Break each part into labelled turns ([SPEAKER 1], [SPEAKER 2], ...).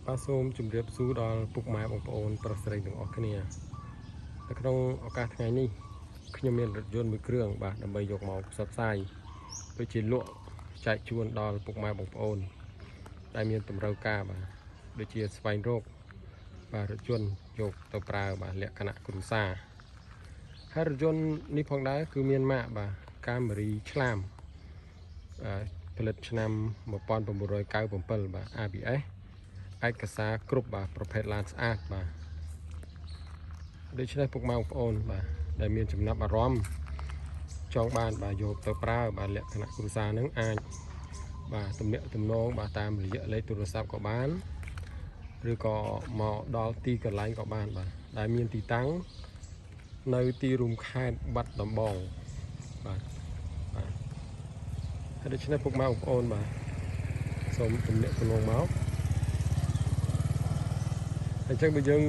[SPEAKER 1] បាទសូមជម្រាបសួរដល់ពុកម៉ែបងប្អូនប្រុសស្រីទាំងអស់គ្នានៅក្នុងឱកាសថ្ងៃនេះខ្ញុំមានរថយន្តមួយគ្រឿងបាទដើម្បីយកមកផ្សព្វផ្សាយដូចជាលក់ចែកជូនដល់ពុកម៉ែបងប្អូនដែលមានតម្រូវការបាទដូចជាស្វែងរកបាទរថយន្តយកទៅប្រើបាទលក្ខណៈគ្រួសារហើយរថយន្តនេះផងដែរគឺមានម៉ាកបាទកាមេរីឆ្លាមបាទផលិតឆ្នាំ1997បាទ ABS ឯកសារគ្រប់បាទប្រភេទឡានស្អាតបាទដូច្នេះពុកម៉ែបងប្អូនបាទដែលមានចំណាប់អារម្មណ៍ចង់បានបាទយកទៅប្រើបាទលក្ខណៈគ្រួសារនឹងអាចបាទទំនាក់ទំនងបាទតាមរយៈលេខទូរស័ព្ទក៏បានឬក៏មកដល់ទីកន្លែងក៏បានបាទដែលមានទីតាំងនៅទីរួមខេត្តបាត់ដំបងបាទបាទហើយដូច្នេះពុកម៉ែបងប្អូនបាទសូមទំនាក់ទំនងមកអញ្ចឹងបើយើង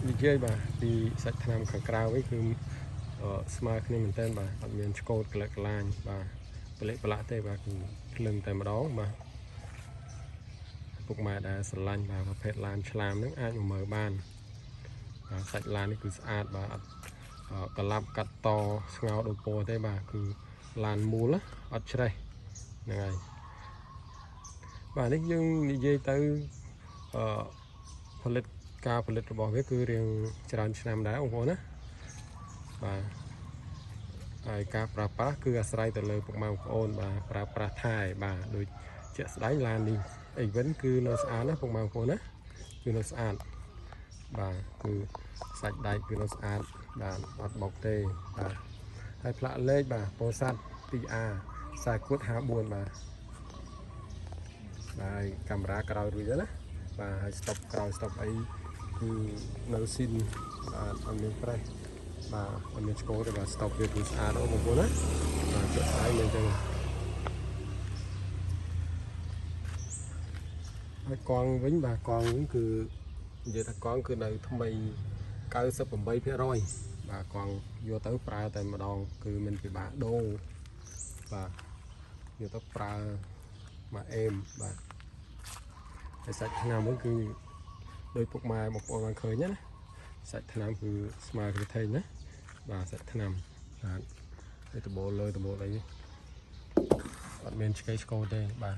[SPEAKER 1] និយាយបាទពីសាច់ថ្នាំខាងក្រៅវិញគឺស្មើគ្នាមែនតើបាទអត់មានឆ្កូតក្លែកក្លាញបាទប្រលេកប្រឡាក់ទេបាទគឺភ្លឹងតែម្ដងបាទពុកម៉ែដែលស្រឡាញ់បាទប្រភេទឡានឆ្លាមហ្នឹងអាចមកមើលបានបាទសាច់ឡាននេះគឺស្អាតបាទអត់កឡាប់កាត់តស្ងោដូរពណ៌ទេបាទគឺឡានមូលអត់ច្រេះហ្នឹងហើយបាទនេះយើងនិយាយទៅអឺផលិតការផលិតរបស់វាគឺរៀងច្រើនឆ្នាំដែរបងប្អូនណាបាទហើយការប្រើប្រាស់គឺអាស្រ័យទៅលើពុកម៉ែបងប្អូនបាទប្រើប្រាស់ថែបាទដូចជាក់ស្ដែងឡាននេះអីវិញគឺនៅស្អាតណាពុកម៉ែបងប្អូនណាគឺនៅស្អាតបាទគឺសាច់ដែកគឺនៅស្អាតបាទអត់បុកទេបាទហើយផ្លាកលេខបាទពោធិ៍សាត់ 2A ខ្សែគួត54បាទបាទហើយកាមេរ៉ាក្រោយរួចហើយណាបាទហើយស្តុបក្រោយស្តុបអីគឺនៅស៊ីនបាទអត់មានប្រេះបាទអត់មានឆ្កូទេបាទស្តុបវាគឺស្អាតអូបងប្អូនណាបាទជាក់ស្ដែងមែនចឹងហើយកង់វិញបាទកង់វិញគឺនិយាយថាកង់គឺនៅថ្មី98%បាទកង់យកទៅប្រើតែម្ដងគឺមិនពិបាកដូរបាទយកទៅប្រើមកអេមបាទហើយសាច់ថ្នាំវិញគឺដោយពុកម៉ែបងប្អូនបានឃើញណាសាច់ថ្នាំគឺស្មើគ្នាថេងណាបាទសាច់ថ្នាំបាទហើយដបូលលើដបូលអីអត់មានឆ្កេឆ្កោទេបាទ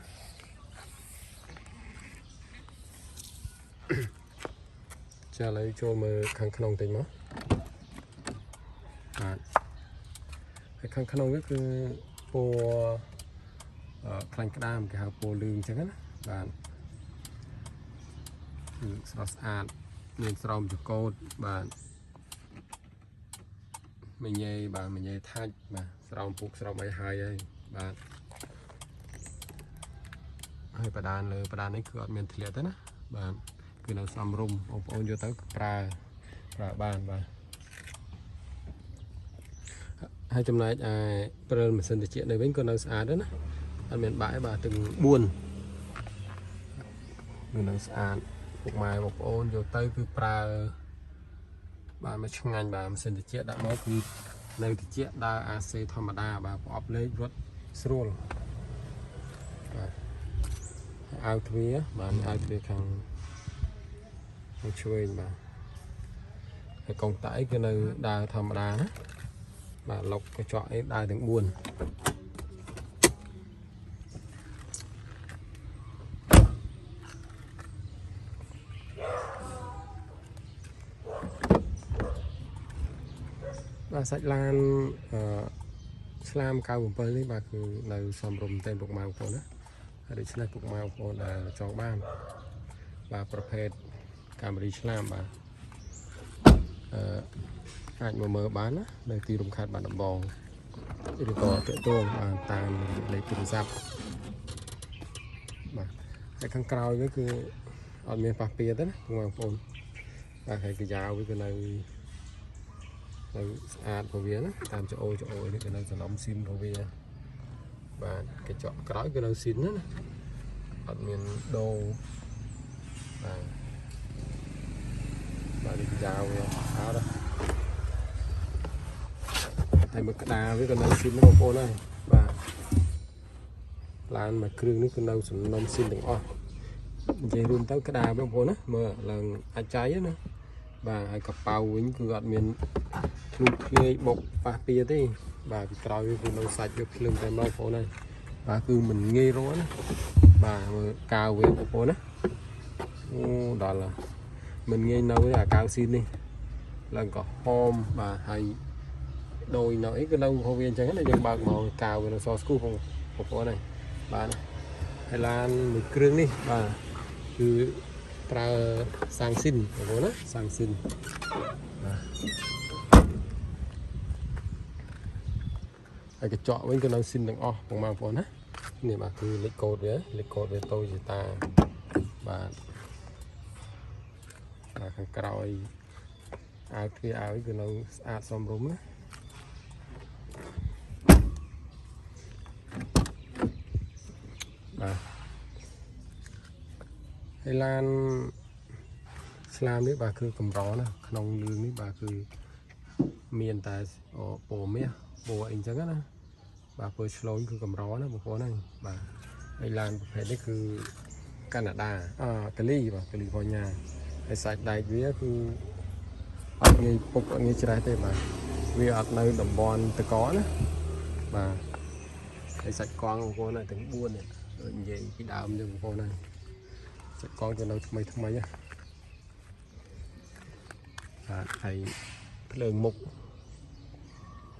[SPEAKER 1] ចាឥឡូវចូលមើលខាងក្នុងតិចមកបាទហើយខាងក្នុងវាគឺពណ៌ខ្លាញ់ក្តាមគេហៅពណ៌លឿងអញ្ចឹងណាបាទគឺស្រស់ស្អាតមានស្រោមចកោតបាទមញ៉េបាទមញ៉េថាច់បាទស្រោមពុកស្រោមអីហើយហើយបាទហើយបដានលើបដាននេះគឺអត់មានធ្លាក់ទេណាបាទគឺនៅសំរុំបងប្អូនយកទៅប្រើបានបាទហើយចំណែកឯព្រិលម៉ាស៊ីនត្រជាក់នេះវិញក៏នៅស្អាតដែរណាអត់មានបាក់ទេបាទទាំង4គឺនៅស្អាតពុកម៉ែបងប្អូនយកទៅគឺប្រើបាទមកឆ្ងាញ់បាទម៉ាស៊ីនត្រជាក់ដាក់មកគឺនៅត្រជាក់ដើរ AC ធម្មតាបាទប្រអប់លេខរត់ស្រួលបាទអាវទ្វារបាទអាវទ្វារខាងឆ្វេងបាទហើយកងតាអីគឺនៅដើរធម្មតាណាបាទលុកកញ្ចក់អីដើរទាំង4បាទសាច់ឡានអឺឆ្លាម97នេះបាទគឺនៅសំរុំតែពុកម៉ែបងប្អូនណាហើយដូច្នេះពុកម៉ែបងប្អូនដែលចង់បានបាទប្រភេទកាមេរីឆ្លាមបាទអឺអាចមកមើលបានណានៅទីរួមខេត្តបាត់ដំបងឬក៏តាក់ទងបានតាមលេខទូរស័ព្ទបាទហើយខាងក្រោយវាគឺអត់មានប៉ះពៀទេណាពុកម៉ែបងប្អូនបាទហើយកយ៉ាវាគឺនៅស្អាតរបស់វាណាតាមច្អូច្អូនេះគឺនៅសន្លំស៊ីនរបស់វាបាទកញ្ចក់ក្រោយគឺនៅស៊ីនណាអត់មានដូរបាទបាទនេះយ៉ាវវាស្អាតហើយមកក្តារវាក៏នៅស៊ីនបងប្អូនហើយបាទឡានមួយគ្រឿងនេះគឺនៅសំណុំស៊ីនទាំងអស់ និយាយរួមទៅក្តារបងប្អូនណាមើលឡើងអាចចៃណាបាទហើយកប៉ៅវិញគឺអត់មានធ្លុះធ្លាយបុកប៉ះពៀទេបាទពីក្រោយវាគឺនៅសាច់វាភ្លឹងតែមកបងប្អូនហើយបាទគឺមិនងាយរកណាបាទមើលកាវវាបងប្អូនណាអូដល់មិនងាយនៅទេអាកាវស៊ីននេះឡើងក៏ហមបាទហើយដោយនៅអីគឺនៅហូវាអញ្ចឹងណាយើងបើកមកកាវវានៅសស្គូបងប្អូនហើយបាទហើយឡានមួយគ្រឿងនេះបាទគឺប្រើសាំងស៊ីនបងប្អូនណាសាំងស៊ីនបាទហើយកញ្ចក់វិញគឺនៅស៊ីនទាំងអស់បងប្អូនណានេះបាទគឺលេខកូដវាលេខកូដវា Toyota បាទបាទខាងក្រោយអាវទ្វារអាវគឺនៅស្អាតសមរម្យណាបាទហើយឡានស្លាមនេះបាទគឺកម្រណាក្នុងលឿងនេះបាទគឺមានតែពណ៌មាសពណ៌អីចឹងណាបាទពណ៌ឆ្លូញគឺកម្រណាបងប្អូនហ្នឹងបាទហើយឡានប្រភេទនេះគឺកាណាដាកាលីបាទកាលីហ្វ័រញ៉ាហើយសាច់ដែកវាគឺអត់ងាយពុកអត់ងាយច្រេះទេបាទវាអត់នៅតំបន់តកណាបាទហើយសាច់កង់បងប្អូនទាំង4នេះដូចនិយាយពីដើមចឹងបងប្អូនហ្នឹងសាច់កង់ទៅនៅថ្មីថ្មីណាបាទហើយភ្លើងមុខ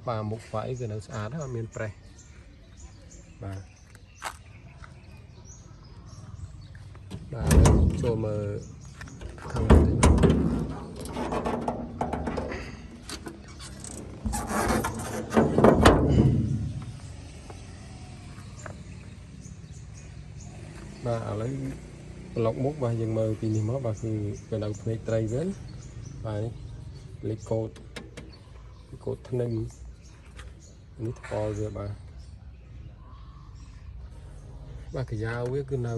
[SPEAKER 1] បាទមុខហ្វាយគឺនៅស្អាតអត់មានប្រេះបាទបាទចូលមើលខាងមុខតិចបាទឥឡូវប្លុកមុខបាទយើងមើលពីនេះមកបាទគឺវានៅភ្នែកត្រីវិញបាទលេខកូដកូដធ្នឹមនេះថ្ពាល់វាបាទបាទកាយ៉ាវវាគឺនៅ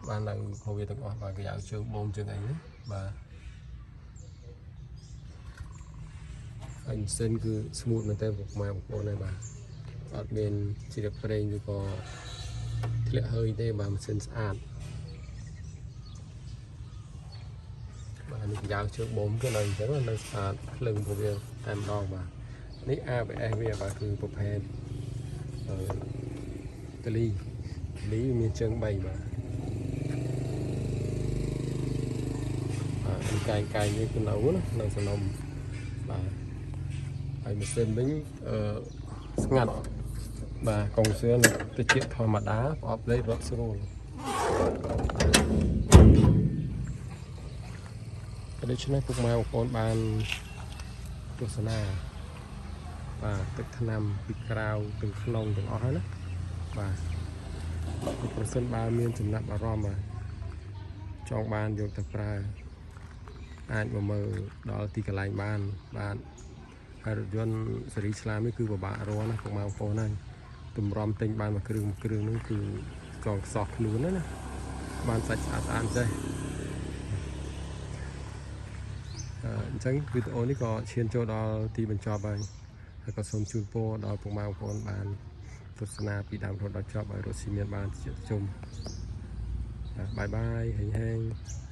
[SPEAKER 1] បាទនៅរបស់វាទាំងអស់បាទកាយ៉ាវជើងបងជើងអីណាបាទហើយម៉ាស៊ីនគឺ smooth មែនតើពុកម៉ែបងប្អូនហើយបាទអត់មានជ្រាបប្រេងឬក៏ធ្លាក់ហើយទេបាទម៉ាស៊ីនស្អាតបាទនេះកាយ៉ាវជើងបងគឺនៅអញ្ចឹងនៅស្អាតភ្លឹងរបស់វាតែម្ដងបាទនេះ ABS វាបាទគឺប្រភេទអឺកាលីលីមានជើង3បាទបាទកែងកែងនេះគឺនៅណានៅសំណុំបាទហើយម៉ាស៊ីនវិញអឺស្ងាត់បាទកុងសឿនទៅជាធម្មតាប្រអប់លេខរត់ស្រួលដូច្នេះពុកម៉ែបងប្អូនបានទស្សនាបាទទឹកថ្នាំពីក្រៅទាំងក្នុងទាំងអស់ហើយណាបាទប្រសិនបើមានចំណាប់អារម្មណ៍បាទចង់បានយកទៅប្រើអាចមកមើលដល់ទីកន្លែងបានបាទហើយរថយន្តស៊េរីឆ្លាមនេះគឺពិបាករកណាពុកម៉ែបងប្អូនហើយទម្រាំទិញបានមួយគ្រឿងមួយគ្រឿងហ្នឹងគឺចងខ្សោះខ្លួនណាណាបានសាច់ស្អាតស្អាតចេះអញ្ចឹងវីដេអូនេះក៏ឈានចូលដល់ទីបញ្ចប់ហើយហើយក៏សូមជូនពរដល់ពុកម៉ែបងប្អូនបានទស្សនាពីដើមរហូតដល់ចប់ឲ្យរកស៊ីមានបានជាជុំបាយបាយហេងហេង។